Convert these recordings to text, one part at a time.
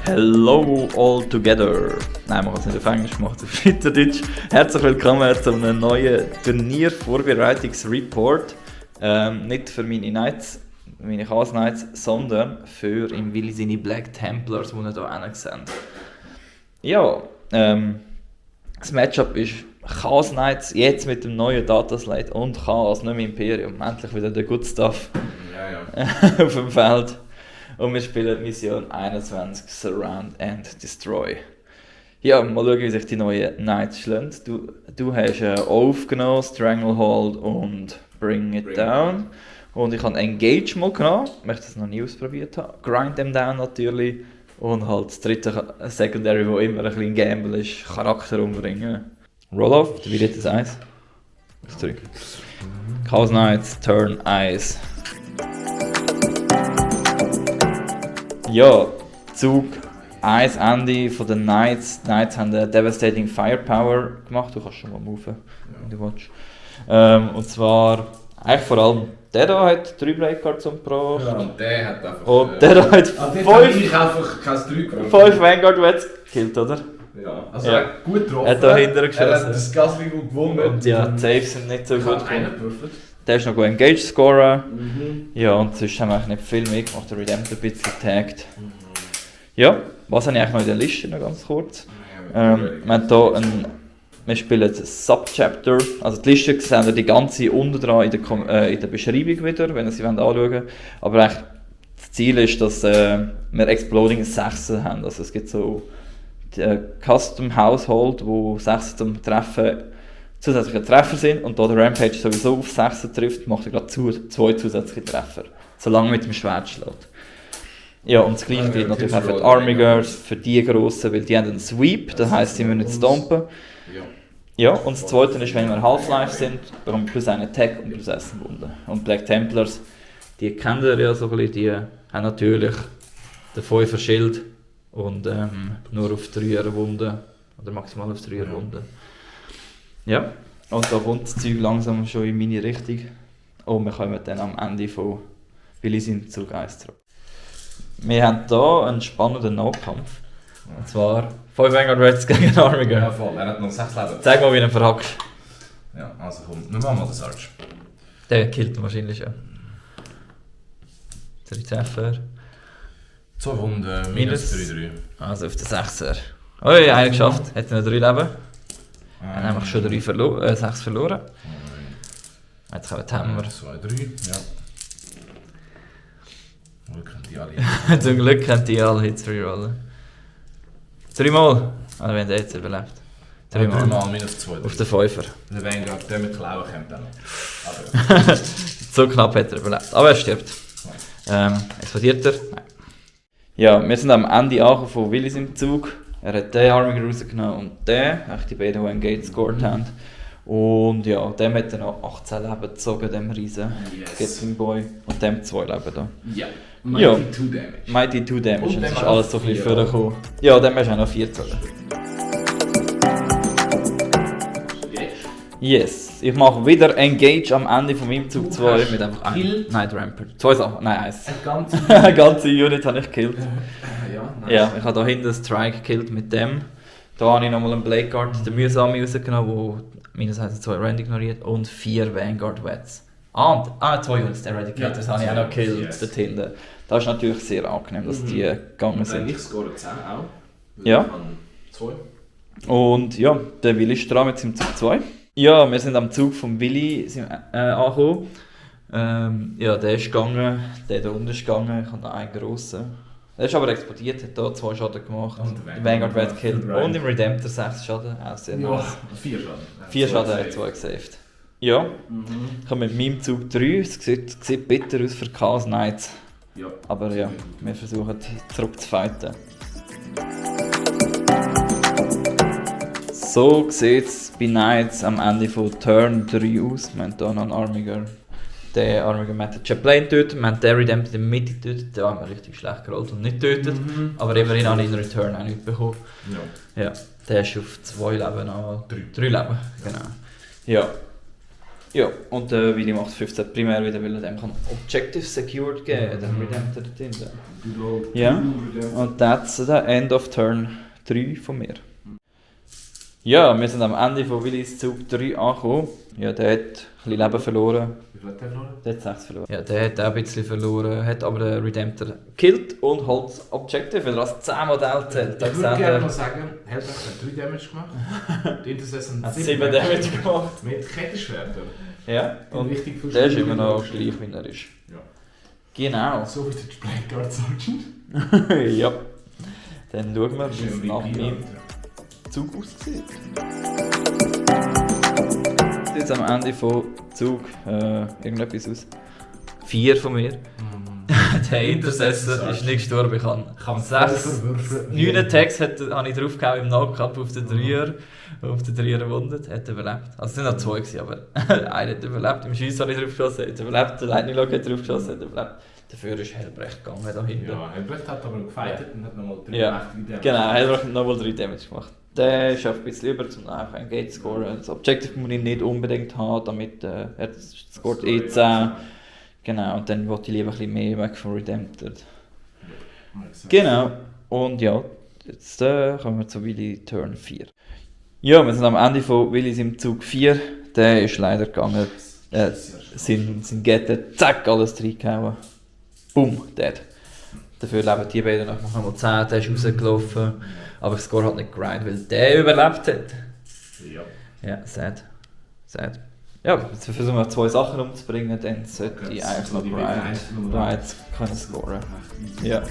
Hello all together. Nein, man kann es nicht auf Englisch, man macht es auf Schweizerdeutsch. Herzlich willkommen zu einem neuen Turniervorbereitungsreport. Nicht für meine Knights, meine Chaos Knights, sondern für im Willi seine Black Templars, die ihr hier hinten seht. Ja, das Matchup ist Chaos Knights, jetzt mit dem neuen Dataslate und Chaos, nicht mehr Imperium. Endlich wieder der Good Stuff auf dem Feld. Und wir spielen Mission 21, Surround and Destroy. Ja, mal schauen, wie sich die neuen Knights schlagen. Du hast aufgenommen, Stranglehold und Bring It Down. Und ich habe Engage mal genommen, weil ich das noch nie ausprobiert habe. Grind Them Down natürlich. Und halt das dritte Secondary, wo immer ein bisschen Gamble ist, Charakter umbringen. Roll-Off, wie geht das 1? Das 3. Chaos Knights, Turn 1. Ja, Zug 1 Ende von den Knights. Die Knights haben eine Devastating Firepower gemacht. Du kannst schon mal moven, wenn du willst. Und zwar, eigentlich vor allem der da hat 3 Breakcards umgebracht. Ja, und der hat einfach... Und der da hat 5 Vanguard Wets gekillt, oder? Ja, also Ja. er hat gut getroffen. Er hat da hinten Er geschossen. hat das Gasly gut gewonnen. Und ja, die Saves sind nicht so Ich gut habe einen gekommen. gewürfelt. Der ist noch gut Engage scoren. Ja, und sonst haben wir eigentlich nicht viel mehr gemacht. Der Redemptor ein bisschen getaggt. Ja, was habe ich eigentlich noch in der Liste, noch ganz kurz. Wir haben hier wir spielen Subchapter. Also die Liste sehen wir die ganze unten dran in der Beschreibung wieder, wenn ihr sie anschauen wollt. Aber eigentlich das Ziel ist, dass wir Exploding 6 haben. Also es gibt so die Custom Household, wo 6 zum Treffen zusätzliche Treffer sind. Und da der Rampage sowieso auf 6 trifft, macht er gerade 2 zusätzliche Treffer. Solange mit dem Schwert schlägt. Ja, und das gleiche gilt natürlich auch für die Army Girls, für die grossen, weil die haben einen Sweep, das heisst, sie müssen nicht stompen. Ja, und das zweite ist, wenn wir Half-Life sind, bekommen wir plus einen Attack und plus 1 Wunden. Und Black Templars, die kennen ihr ja so ein bisschen, die haben natürlich den 5er Schild und nur auf 3er Wunden, oder maximal auf 3er Wunden. Ja, und da kommt das Zeug langsam schon in meine Richtung. Und wir kommen dann am Ende von Willi seinen Zug 1 zurück. Wir haben hier einen spannenden Nahkampf. Und zwar 5 Vanguard Reds gegen Army Girl. Ja, voll. Er hat noch 6 Leben. Zeig mal, wie du ihn verhackst. Ja, also komm, wir machen mal den Search. Der killt ihn wahrscheinlich schon. 3 Treffer. 2 Wunden, minus 3. Also auf den 6er. Oh ja, einer geschafft. Hat noch 3 Leben. Er hat nämlich schon 6 verloren. Jetzt kommen die Hammer. 2, 3, ja. Zum Glück können die alle Hits rerollen. 3 Mal. Also wir haben jetzt überlebt. 3 Mal. 3 Mal minus 2. Auf den 5er. Der Vanguard, der mit Klauen kommt dann noch. So knapp hat er überlebt. Aber er stirbt. Explodiert er? Nein. Ja, wir sind am Ende angekommen von Willis im Zug. Er hat den Army rausgenommen und den, die beiden, die Engage gescored haben. Und ja, dem hat er noch 18 Leben gezogen, dem riesen Getting Boy. Und dem 2 Leben da. Ja. Ja. Mighty 2 Damage. Mighty 2 Damage, Und und dem es ist hat alles so ein bisschen 4 vorgekommen. Ja, dem hast du auch noch 4 gezogen. Yes, ich mache wieder Engage am Ende von meinem Zug 2 mit einfach einem Night Rampart. 2 Sachen, nein 1. Eine ganze Unit habe ich gekillt. Ja, nice. Ja, ich habe da hinten einen Strike gekillt mit dem. Da habe ich nochmal einen Blade Guard, den mühsame rausgenommen, der -2 Rand ignoriert und 4 Vanguard Wets. Und 2 Units, der Eradicator, das habe ich auch noch gekillt, yes. dort hinten. Das ist natürlich sehr angenehm, dass die gegangen sind. Ich score 10 auch. Ja. 2. Und ja, der Willi ist dran mit seinem Zug 2. Ja, wir sind am Zug vom Willi angekommen. Ja, der ist gegangen, der da unten ist gegangen, ich habe noch einen grossen. Der ist aber explodiert, hat hier 2 Schaden gemacht, Und den Vanguard Red gekillt und im Redemptor 6 Schaden, auch sehr nice. 4 Schaden. 4 Schaden hat 2 gesaved. Ja, ich habe mit meinem Zug 3, es sieht bitter aus für Chaos Knights. Ja. Aber ja, wir versuchen zurückzufighten. So sieht es bei Knights am Ende von Turn 3 aus. Wir haben hier noch einen Army Girl. Der Army Girl hat den Chaplain getötet, wir haben den Redemptor in der Mitte getötet. Den haben wir richtig schlecht gerollt und nicht getötet. Aber immerhin habe ich in Return auch nichts bekommen. Ja, der ist auf 2 Leben, 3 Leben, genau. Ja. Ja, und Willi macht 15 primär wieder, weil er dem kann Objective Secured geben, den Redemptor drin. Ja, und that's the end of Turn 3 von mir. Ja, wir sind am Ende von Willis Zug 3 angekommen. Ja, der hat ein bisschen Leben verloren. Wie viel hat der verloren? Der hat 6 verloren. Ja, der hat auch ein bisschen verloren, hat aber den Redemptor gekillt und halt das Objective, weil er als 10 Modell zählt. Ich würde gerne mal sagen, Hellbrecht hat 3 Damage gemacht. Die Intercession hat 7 Damage gemacht. Mit Kettenschwertern. Ja, und richtig viel der ist Spiele immer noch gemacht. gleich, wie er ist. Ja. Genau. So wie der Blackguard Sergeant. Ja. Dann schauen wir, wie es Schön nach wie meinem Zug aussieht. Jetzt am Ende von Zug irgendetwas aus. 4 von mir. Der Intercessor ist nicht gestorben. Ich habe 9 Attacks habe ich draufgehauen im Nahkampf auf den Dreier. Auf den Dreier erwundet, hat überlebt. Also es sind noch 2 gewesen, aber einer hat überlebt. Im Schiess habe ich drauf geschossen, hat überlebt. Der Lightning Lock hat drauf geschossen, hat überlebt. Dafür ist Hellbrecht gegangen da hinten. Ja, Hellbrecht hat aber gefightet und hat nochmal 3 Ja, Damage. genau, Hellbrecht hat nochmal 3 Damage gemacht. Der schafft ein bisschen über, um einfach einen Gate zu scoren. Das Objective muss ich nicht unbedingt haben, damit er scoret E10. Genau, und dann wollte ich lieber ein bisschen mehr weg von Redempted. Genau, und ja, jetzt kommen wir zu Willi Turn 4. Ja, wir sind am Ende von Willis im Zug 4. Der ist leider gegangen. Sein Gette, zack, alles reingehauen. Boom, dead. Dafür leben die beiden noch mal 10, der ist rausgelaufen. Aber der Score hat nicht grindet, weil der überlebt hat. Ja. Ja, sad. Sad. Ja, jetzt versuchen wir 2 Sachen umzubringen, dann sollte ich eigentlich noch bereits können scoren. Ja.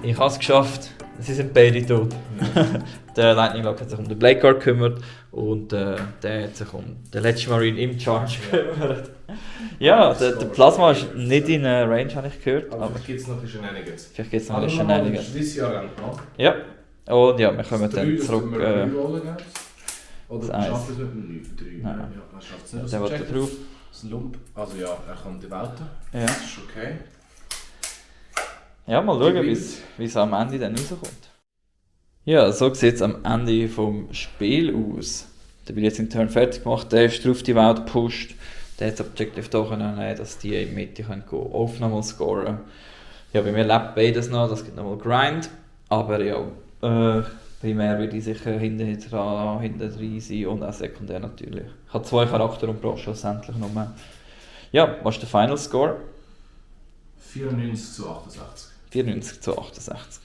Ich habe es geschafft. Sie sind beide tot. Ja. Der Lightning Lock hat sich um den Blackguard gekümmert und der hat sich um den letzten Marine im Charge gekümmert. Ja, der Plasma ist nicht in Range, habe ich gehört. Aber vielleicht gibt es noch ein Shenanigans. Vielleicht gibt es noch ein Shenanigans. Schliessjahr Ja, und ja, wir kommen dann zurück. Oder das schafft es mit dem 3? Nein. Ja, er schafft es nicht. Der will da drauf. Das ist ein Lump. Also ja, er kommt die Welt. Ja. Das ist okay. Ja, mal schauen, wie es am Ende dann rauskommt. Ja, so sieht es am Ende vom Spiel aus. Der will jetzt den Turn fertig gemacht, der ist drauf die Welt gepusht. Der hat das Objective da können nehmen, dass die in die Mitte können gehen, auf nochmal scoren. Ja, bei mir lebt beides noch, das gibt nochmal Grind. Aber ja, primär würde ich sicher hinten drin sein und auch sekundär natürlich. Ich habe 2 Charaktere und brauche schlussendlich noch mehr. Ja, was ist der Final Score? 94 zu 68. 94 zu 68.